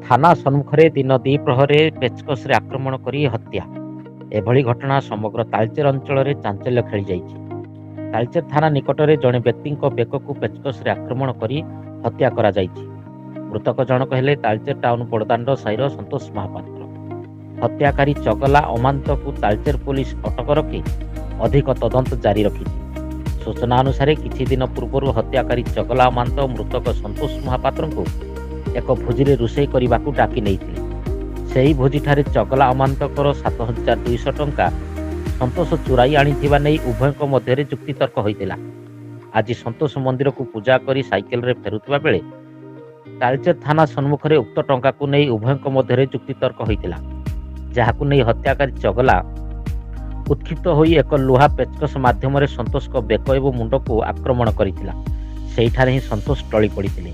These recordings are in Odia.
ଥାନା ସମ୍ମୁଖରେ ଦିନ ଦ୍ୱିପ୍ରହରେ ପେଚକସରେ ଆକ୍ରମଣ କରି ହତ୍ୟା। ଏଭଳି ଘଟଣା ସମଗ୍ର ତାଳଚେର ଅଞ୍ଚଳରେ ଚାଞ୍ଚଲ୍ୟ ଖେଳିଯାଇଛି। ତାଳଚେର ଥାନା ନିକଟରେ ଜଣେ ବ୍ୟକ୍ତିଙ୍କ ବେକକୁ ପେଚକସରେ ଆକ୍ରମଣ କରି ହତ୍ୟା କରାଯାଇଛି। ମୃତକ ଜଣକ ହେଲେ ତାଳଚେର ଟାଉନ ବଡ଼ଦାଣ୍ଡ ସାହିର ସନ୍ତୋଷ ମହାପାତ୍ର। ହତ୍ୟାକାରୀ ଚଗଲା ଅମାନ୍ତକୁ ତାଳଚେର ପୋଲିସ ଅଟକ ରଖି ଅଧିକ ତଦନ୍ତ ଜାରି ରଖିଛି। ସୂଚନା ଅନୁସାରେ, କିଛି ଦିନ ପୂର୍ବରୁ ହତ୍ୟାକାରୀ ଚଗଲା ଅମାନ୍ତ ମୃତକ ସନ୍ତୋଷ ମହାପାତ୍ରଙ୍କୁ ଏକ ଭୋଜିରେ ରୋଷେଇ କରିବାକୁ ଡାକି ନେଇଥିଲେ। ସେହି ଭୋଜିଠାରେ ଚଗଲା ଅମାନ୍ତଙ୍କର 7200 ଟଙ୍କା ସନ୍ତୋଷ ଚୋରାଇ ଆଣିଥିବା ନେଇ ଉଭୟଙ୍କ ମଧ୍ୟରେ ଯୁକ୍ତିତର୍କ ହୋଇଥିଲା। ଆଜି ସନ୍ତୋଷ ମନ୍ଦିରକୁ ପୂଜା କରି ସାଇକେଲରେ ଫେରୁଥିବା ବେଳେ ତାଳଚେର ଥାନା ସମ୍ମୁଖରେ ଉକ୍ତ ଟଙ୍କାକୁ ନେଇ ଉଭୟଙ୍କ ମଧ୍ୟରେ ଯୁକ୍ତିତର୍କ ହୋଇଥିଲା, ଯାହାକୁ ନେଇ ହତ୍ୟାକାରୀ ଚଗଲା ଉତ୍କ୍ଷିପ୍ତ ହୋଇ ଏକ ଲୁହା ପେଚକସ ମାଧ୍ୟମରେ ସନ୍ତୋଷଙ୍କ ବେକ ଏବଂ ମୁଣ୍ଡକୁ ଆକ୍ରମଣ କରିଥିଲା। ସେଇଠାରେ ହିଁ ସନ୍ତୋଷ ଟଳି ପଡ଼ିଥିଲେ।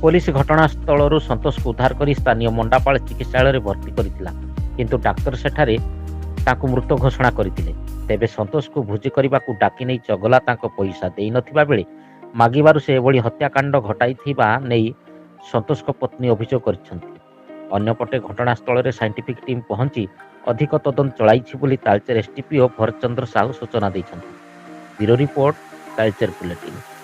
ପୋଲିସ ଘଟଣାସ୍ଥଳରୁ ସନ୍ତୋଷକୁ ଉଦ୍ଧାର କରି ସ୍ଥାନୀୟ ମଣ୍ଡାପାଳ ଚିକିତ୍ସାଳୟରେ ଭର୍ତ୍ତି କରିଥିଲା, କିନ୍ତୁ ଡାକ୍ତର ସେଠାରେ ତାଙ୍କୁ ମୃତ ଘୋଷଣା କରିଥିଲେ। ତେବେ ସନ୍ତୋଷକୁ ଭୋଜି କରିବାକୁ ଡାକି ନେଇ ଚଗଲା ତାଙ୍କ ପଇସା ଦେଇନଥିବା ବେଳେ ମାଗିବାରୁ ସେ ଏଭଳି ହତ୍ୟାକାଣ୍ଡ ଘଟାଇଥିବା ନେଇ ସନ୍ତୋଷଙ୍କ ପତ୍ନୀ ଅଭିଯୋଗ କରିଛନ୍ତି। ଅନ୍ୟପଟେ ଘଟଣାସ୍ଥଳରେ ସାଇଣ୍ଟିଫିକ୍ ଟିମ୍ ପହଞ୍ଚି ଅଧିକ ତଦନ୍ତ ଚଳାଇଛି ବୋଲି ତାଳଚେର ଏସ୍ଡିପିଓ ଭରତ ଚନ୍ଦ୍ର ସାହୁ ସୂଚନା ଦେଇଛନ୍ତି। Bureau report, Talcher bulletin.